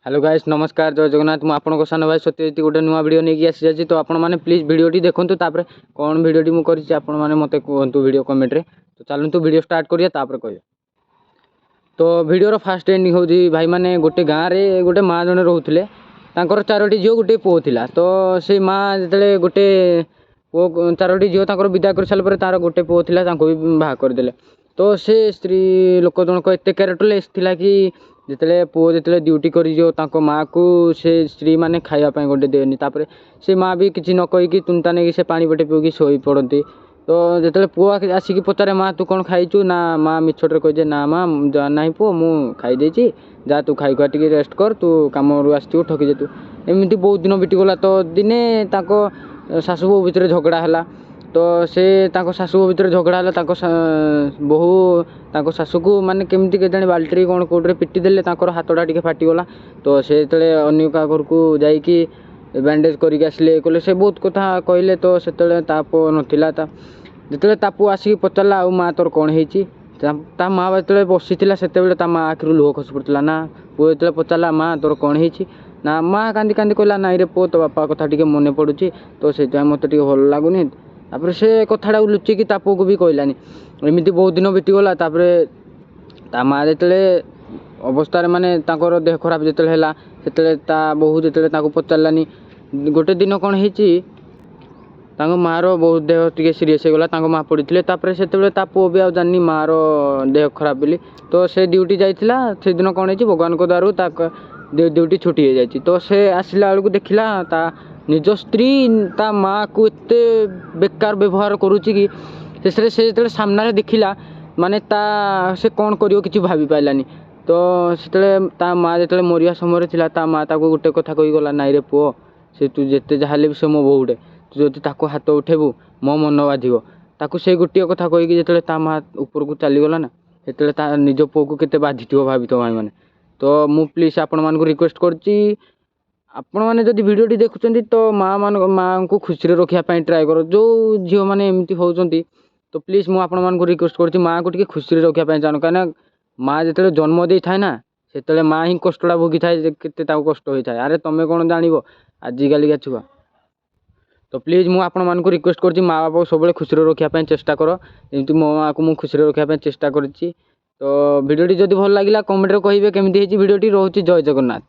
Hello guys, ନମସ୍କାର, ଜୟ ଜଗନ୍ନାଥ। ମୁଁ ଆପଣଙ୍କ ସାନ ଭାଇ ସତ୍ୟଜିତ ଗୋଟେ ନୂଆ ଭିଡ଼ିଓ ନେଇକି ଆସିଯାଇଛି। ତ ଆପଣମାନେ ପ୍ଲିଜ୍ ଭିଡ଼ିଓଟି ଦେଖନ୍ତୁ, ତାପରେ କ'ଣ ଭିଡ଼ିଓଟି ମୁଁ କରିଛି ଆପଣମାନେ ମୋତେ କୁହନ୍ତୁ ଭିଡ଼ିଓ କମେଣ୍ଟରେ। ତ ଚାଲନ୍ତୁ, ଭିଡ଼ିଓ ଷ୍ଟାର୍ଟ କରିବା, ତାପରେ କହିବା। ତ ଭିଡ଼ିଓର ଫାଷ୍ଟ ଏଣ୍ଡିଂ ହେଉଛି, ଭାଇମାନେ, ଗୋଟେ ଗାଁରେ ଗୋଟେ ମା ଜଣେ ରହୁଥିଲେ। ତାଙ୍କର ଚାରୋଟି ଝିଅ, ଗୋଟେ ପୁଅ ଥିଲା। ତ ସେଇ ମା ଯେତେବେଳେ ଗୋଟେ ପୁଅ, ଚାରୋଟି ଝିଅ ତାଙ୍କର ବିଦା କରିସାରିଲା ପରେ ତାର ଗୋଟେ ପୁଅ ଥିଲା, ତାଙ୍କୁ ବି ବାହା କରିଦେଲେ। ତ ସେ ସ୍ତ୍ରୀ ଲୋକ ଜଣକ ଏତେ କ୍ୟାରେକ୍ଟରଲେସ୍ ଥିଲା କି ଯେତେବେଳେ ପୁଅ ଯେତେବେଳେ ଡ୍ୟୁଟି କରିଯିବ, ତାଙ୍କ ମାଆକୁ ସେ ସ୍ତ୍ରୀ ମାନେ ଖାଇବା ପାଇଁ ଗୋଟେ ଦିଏନି। ତାପରେ ସେ ମା ବି କିଛି ନ କହିକି ତୁନ୍ତା ନେଇକି ସେ ପାଣି ପଟେ ପିଇକି ଶୋଇ ପଡ଼ନ୍ତି। ତ ଯେତେବେଳେ ପୁଅ ଆସିକି ପଚାରେ, "ମା, ତୁ କ'ଣ ଖାଇଛୁ?" ନା, ମା ମିଛରେ କହିଦିଏ, "ନା ମା, ନାହିଁ ପୁଅ, ମୁଁ ଖାଇଦେଇଛି, ଯା ତୁ ଖାଇ ଖୁଆ ଟିକେ ରେଷ୍ଟ କର, ତୁ କାମରୁ ଆସିଥିବୁ, ଥକି ଯାଇଥିବୁ।" ଏମିତି ବହୁତ ଦିନ ବିତିଗଲା। ତ ଦିନେ ତାଙ୍କ ଶାଶୁ ବୋହୂ ଭିତରେ ଝଗଡ଼ା ହେଲା। ତ ସେ ତାଙ୍କ ଶାଶୁ ବୋହୂ ଭିତରେ ଝଗଡ଼ା ହେଲା। ତାଙ୍କ ବୋହୂ ତାଙ୍କ ଶାଶୁକୁ ମାନେ କେମିତି କେଜାଣି ବାଲ୍ଟିରେ କ'ଣ କେଉଁଥିରେ ପିଟି ଦେଲେ, ତାଙ୍କର ହାତଟା ଟିକେ ଫାଟିଗଲା। ତ ସେ ଯେତେବେଳେ ଅନ୍ୟ କାହା ଘରକୁ ଯାଇକି ବ୍ୟାଣ୍ଡେଜ୍ କରିକି ଆସିଲେ, କହିଲେ ସେ ବହୁତ କଥା କହିଲେ। ତ ସେତେବେଳେ ତା ପୁଅ ନଥିଲା। ତା ଯେତେବେଳେ ତା ପୁଅ ଆସିକି ପଚାରିଲା, "ଆଉ ମା, ତୋର କ'ଣ ହେଇଛି?" ତା ମା ଯେତେବେଳେ ବସିଥିଲା, ସେତେବେଳେ ତା ମା ଆଖିରୁ ଲୁହ ଖସି ପଡ଼ୁଥିଲା। ନା, ପୁଅ ଯେତେବେଳେ ପଚାରିଲା, "ମା, ତୋର କ'ଣ ହେଇଛି?" ନା, ମା କାନ୍ଦି କାନ୍ଦି କହିଲା, "ନାଇଁ ରେ ପୁଅ, ତୋ ବାପା କଥା ଟିକେ ମନେ ପଡ଼ୁଛି, ତ ସେଇଥିପାଇଁ ମୋତେ ଟିକେ ଭଲ ଲାଗୁନି।" ତାପରେ ସେ କଥାଟାକୁ ଲୁଚେଇକି ତା ପୁଅକୁ ବି କହିଲାନି। ଏମିତି ବହୁତ ଦିନ ବିତିଗଲା। ତାପରେ ତା ମା ଯେତେବେଳେ ଅବସ୍ଥାରେ, ମାନେ ତାଙ୍କର ଦେହ ଖରାପ ଯେତେବେଳେ ହେଲା, ସେତେବେଳେ ତା ବୋହୂ ଯେତେବେଳେ ତାକୁ ପଚାରିଲାନି। ଗୋଟେ ଦିନ କ'ଣ ହେଇଛି, ତାଙ୍କ ମାଆର ବହୁତ ଦେହ ଟିକେ ସିରିୟସ୍ ହେଇଗଲା, ତାଙ୍କ ମା ପଡ଼ିଥିଲେ। ତାପରେ ସେତେବେଳେ ତା ପୁଅ ବି ଆଉ ଜାଣିନି ମାଆର ଦେହ ଖରାପ ବୋଲି। ତ ସେ ଡ୍ୟୁଟି ଯାଇଥିଲା। ସେଦିନ କ'ଣ ହେଇଛି, ଭଗବାନଙ୍କ ଦୟାରୁ ତା ଡ୍ୟୁଟି ଛୁଟି ହେଇଯାଇଛି। ତ ସେ ଆସିଲା ବେଳକୁ ଦେଖିଲା, ତା ନିଜ ସ୍ତ୍ରୀ ତା ମାଆକୁ ଏତେ ବେକାର ବ୍ୟବହାର କରୁଛି କି ଶେଷରେ ସେ ଯେତେବେଳେ ସାମ୍ନାରେ ଦେଖିଲା, ମାନେ ତା ସେ କ'ଣ କରିବ କିଛି ଭାବି ପାରିଲାନି। ତ ସେତେବେଳେ ତା ମା ଯେତେବେଳେ ମରିବା ସମୟରେ ଥିଲା, ତା ମା ତାକୁ ଗୋଟେ କଥା କହିଗଲା, "ନାଇଁରେ ପୁଅ, ସେ ତୁ ଯେତେ ଯାହା ହେଲେ ବି ସେ ମୋ ବୋହୂଟେ, ତୁ ଯଦି ତାକୁ ହାତ ଉଠେଇବୁ, ମୋ ମନ ବାଧିବ।" ତାକୁ ସେଇ ଗୋଟିଏ କଥା କହିକି ଯେତେବେଳେ ତା ମା ଉପରକୁ ଚାଲିଗଲା ନା, ସେତେବେଳେ ତା ନିଜ ପୁଅକୁ କେତେ ବାଧିଥିବ ଭାବିଥିବ ଭାଇମାନେ। ତ ମୁଁ ପ୍ଲିଜ୍ ଆପଣମାନଙ୍କୁ ରିକ୍ୱେଷ୍ଟ କରୁଛି, ଆପଣମାନେ ଯଦି ଭିଡ଼ିଓଟି ଦେଖୁଛନ୍ତି, ତ ମା ମାନଙ୍କ ମାଆଙ୍କୁ ଖୁସିରେ ରଖିବା ପାଇଁ ଟ୍ରାଏ କର। ଯେଉଁ ଝିଅମାନେ ଏମିତି ହେଉଛନ୍ତି, ତ ପ୍ଲିଜ୍ ମୁଁ ଆପଣମାନଙ୍କୁ ରିକ୍ୱେଷ୍ଟ କରୁଛି, ମାଆକୁ ଟିକେ ଖୁସିରେ ରଖିବା ପାଇଁ ଚାହୁଁ। କାହିଁକିନା ମା ଯେତେବେଳେ ଜନ୍ମ ଦେଇଥାଏ ନା, ସେତେବେଳେ ମା ହିଁ କଷ୍ଟଟା ଭୋଗିଥାଏ ଯେ କେତେ ତାକୁ କଷ୍ଟ ହୋଇଥାଏ। ଆରେ, ତମେ କ'ଣ ଜାଣିବ ଆଜିକାଲିକା ଛୁଆ? ତ ପ୍ଲିଜ୍ ମୁଁ ଆପଣମାନଙ୍କୁ ରିକ୍ୱେଷ୍ଟ କରୁଛି, ମା ବାପାକୁ ସବୁବେଳେ ଖୁସିରେ ରଖିବା ପାଇଁ ଚେଷ୍ଟା କର, ଯେମିତି ମୋ ମାଆକୁ ମୁଁ ଖୁସିରେ ରଖିବା ପାଇଁ ଚେଷ୍ଟା କରିଛି। ତ ଭିଡ଼ିଓଟି ଯଦି ଭଲ ଲାଗିଲା, କମେଣ୍ଟରେ କହିବେ କେମିତି ହେଇଛି ଭିଡ଼ିଓଟି। ରହୁଛି, ଜୟ ଜଗନ୍ନାଥ।